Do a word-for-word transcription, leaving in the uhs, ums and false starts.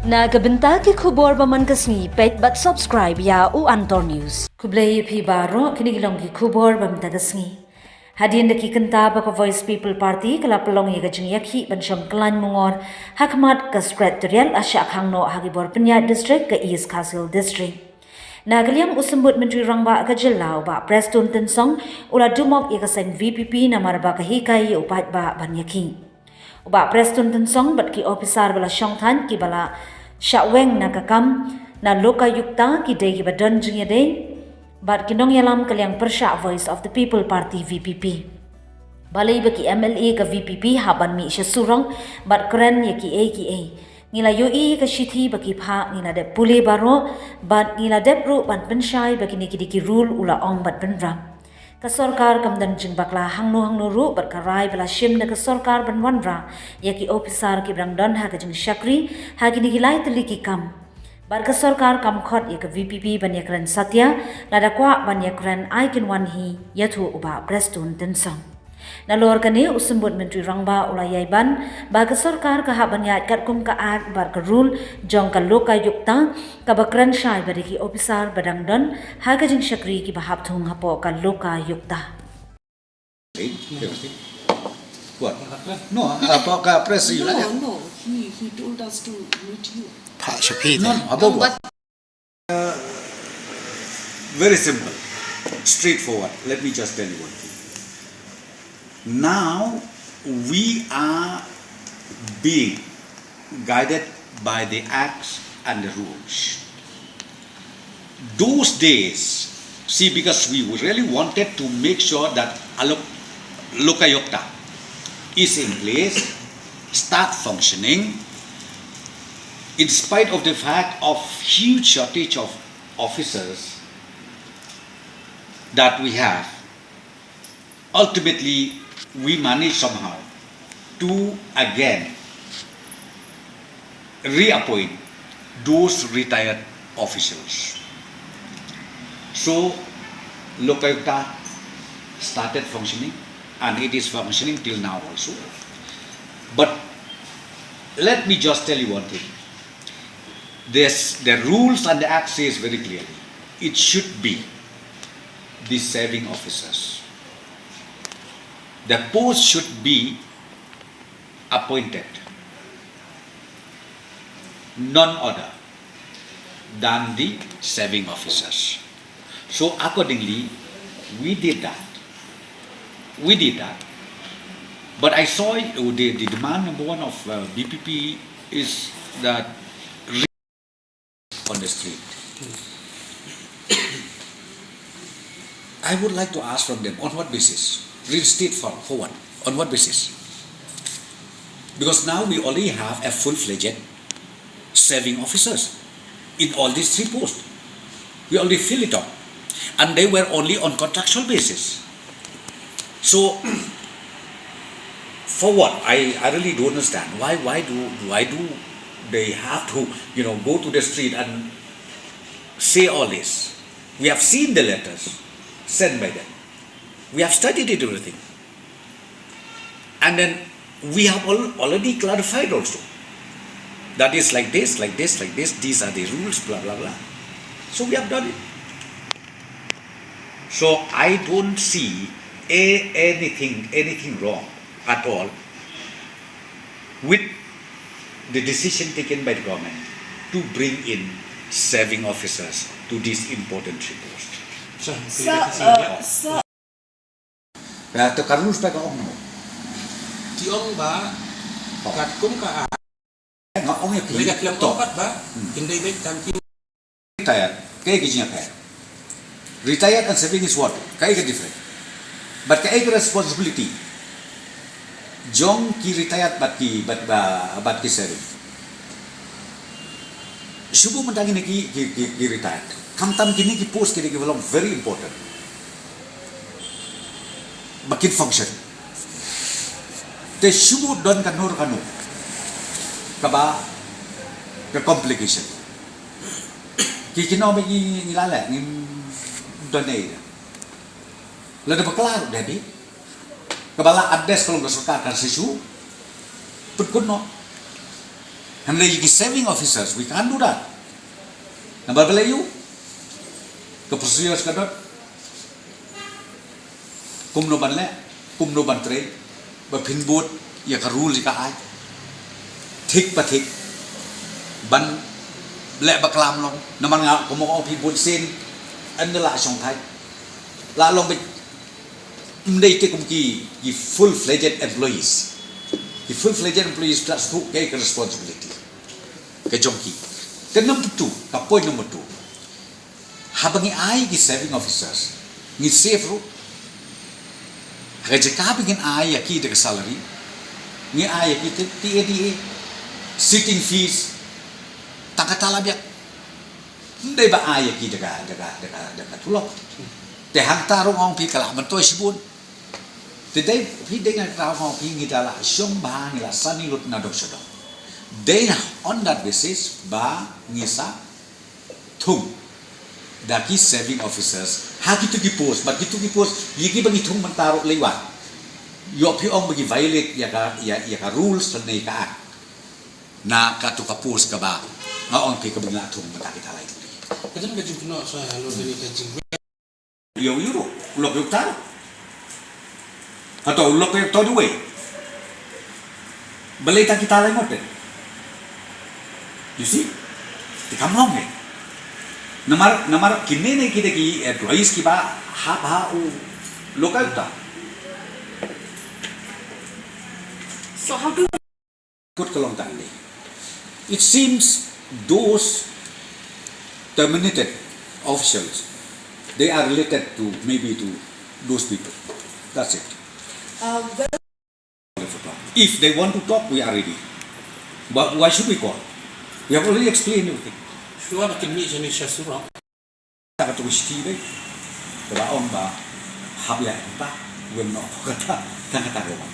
Na ka bynta ki khubor ba man ka sngi, peit bad subscribe ïa u Antor News. Khublei ïa phi baroh, kine ki long ki khubor ba mynta ka sngi. Hadien da ki kynta ba ka Voice People Party ka la pynlong ïa ka jingïakhih ban shong khlaiñ mungor ha khmat ka Secretariat ha Shahkhangnoh ha ki bor pynïaid district ka East Khasi Hills District. Na ka liang u Symbud Myntri Rangbah ka jylla u Bah Prestone Tynsong u la dumok ïa ka seng V P P namar ba ka hikai ïa u paidbah ban ïakhih. U Bah Prestone Tynsong bad ki ophisar ba la shong thaiñ kiba la shah weng na ka kam na Lokayukta ki dei kiba don jingïadei bad ki nongïalam ka liang pyrshah Voice of the People Party V P P. Balei ba ki M L A ka V P P hap ban mih sha surok bad kren ïa kiei kiei? Ngi la ïohi ïa ka shithi ba ki phah, ngi la dep pule baroh bad ngi la dep ruh ban pynshai ba kine ki dei ki rule u la ong bad pynrap. Ka sorkar kam don jingbakla hangno hangno ruh bad ka rai ba la shim da ka sorkar ban wanrah ïa ki ophisar kiba dang don ha ka jingshakri ha kine ki lai tylli ki kam. Bad ka sorkar kam khot ïa ka V P P ban ïakren satia, lada kwah ban ïakren ai kynwan hi, ïathuh u Bah Prestone Tynsong. Nalor kane u Symbud Myntri Rangbah u la ïai ban ba ka sorkar ka hap ban ïaid katkum ka Act bad ka rule jong ka Lokayukta, kaba kren shai ba dei ki ophisar ba dang don ha ka jingshakri kiba hap thung hapoh ka Lokayukta. What? No, about ka press release. No, no, he, he told us to meet you. Phah sha phi. No, no, about what? Uh, very simple, straightforward. Let me just tell you one thing. Now we are being guided by the acts and the rules. Those days, see, because we really wanted to make sure that Alok-, Lokayukta is in place, start functioning, in spite of the fact of huge shortage of officers that we have. Ultimately, we managed somehow to again reappoint those retired officials. So, Lokayukta started functioning and it is functioning till now also. But let me just tell you one thing. This, the rules and the act says very clearly, it should be the serving officers. The post should be appointed, none other than the serving officers. So accordingly, we did that. We did that. But I saw it, uh, the, the demand number one of, uh, V P P is that on the street. I would like to ask from them, on what basis? Reinstate for, for what? On what basis? Because now we already have a full-fledged serving officers in all these three posts. We already fill it up. And they were only on contractual basis. So, for what? I, I really don't understand. Why, why do, why do they have to, you know, go to the street and say all this? We have seen the letters sent by them. We have studied it, everything. And then we have al-, already clarified also. That is like this, like this, like this. These are the rules, blah, blah, blah. So we have done it. So I don't see a-, anything, anything wrong at all with the decision taken by the government to bring in serving officers to this important post. Sir, uh, sir. Ya, to ka rules ba ka ong mo. Ki ong ba, oh, katkum ka, nga ong ïa ki. Nga khlem ong pat ba, hmm, kin dei beit tang ki. Retired, kaei ka jingïapher? Retired and serving is what? Kaei ka different? But kaei ka responsibility jong ki retired bad ki, bad, ba-, bad ki serving? Shu buh mynta kine ki, ki, ki, ki retired. Khamtam kine ki post kine ki long very important ba kin function. Te shu buh don kano kano kaba ka complication. Ki kino ba ngi, ngi la leh, ngim don ei. Lada bakla ruh dei bi. Kaba la address ka long ka sorkar kan shisha pynkut noh. Hynrei ki serving officers, we can't do that. Namar balei? Ïoh ka procedure ka dot. Kumno ban leh, kumno ban trei, ba phin bud ïa ka rule ïa ka aiñ. Thik pa thik. Ban leh bakla long. Namar nga kumno ong phi bud sien. Ynda la shong thait, la long beit. Ym dei te kum ki, ki full-fledged employees. Ki full-fledged employees ka shu ka responsibility ka jong ki. Ka number two, ka point number two. Haba ngi ai ki serving officers, ngi save ruh. Ha ka jaka ba ngin ai ïa ki da ka salary, ngi ai ïa ki te T A D A, sitting fees, tang kata la biang. Ym dei ba ai ïa ki da ka, da ka, da ka, da ka tulop. Te hangta ruh nga ong phi ka la myntoi shibun. Te dei phi dei nga kata ruh nga ong phi ngi da la shong bha, ngi la sani lut na dong sha dong. Dei na on that basis ba ngi sa thung da ki serving officers ha kito ki post, bad kito ki post ïa kiba ngi thung mynta ruh lei wan. Ïoh phi ong ba ki violate ïa ka, ïa, ïa ka rules lane ka act. Na kato ka post kaba nga ong phi kaba ngi la thung mynta kita lai. Ka don ka jingkynnoh sa halor kane ka jing Ïa u ïa u ruh, u lok ïa u ktar. Hato u lok ïa u ktar uwei. Balei tang kita lai ngut de. You see? Te kam long eh. Namar, namar kine ne kita ki employees kiba hap ha u lok ïa u ktar. So how do Kut ka long tang ne. It seems those terminated officials, they are related to, maybe to those people. That's it. Uh, well, If they want to talk, we are ready. But why should we call? We have already explained everything. Shuwa ba kin mih shane sha surok. Kata ka tu ka shithi dei. Kaba ong ba hap ïa kata, wem noh kata, tang kata ka wan.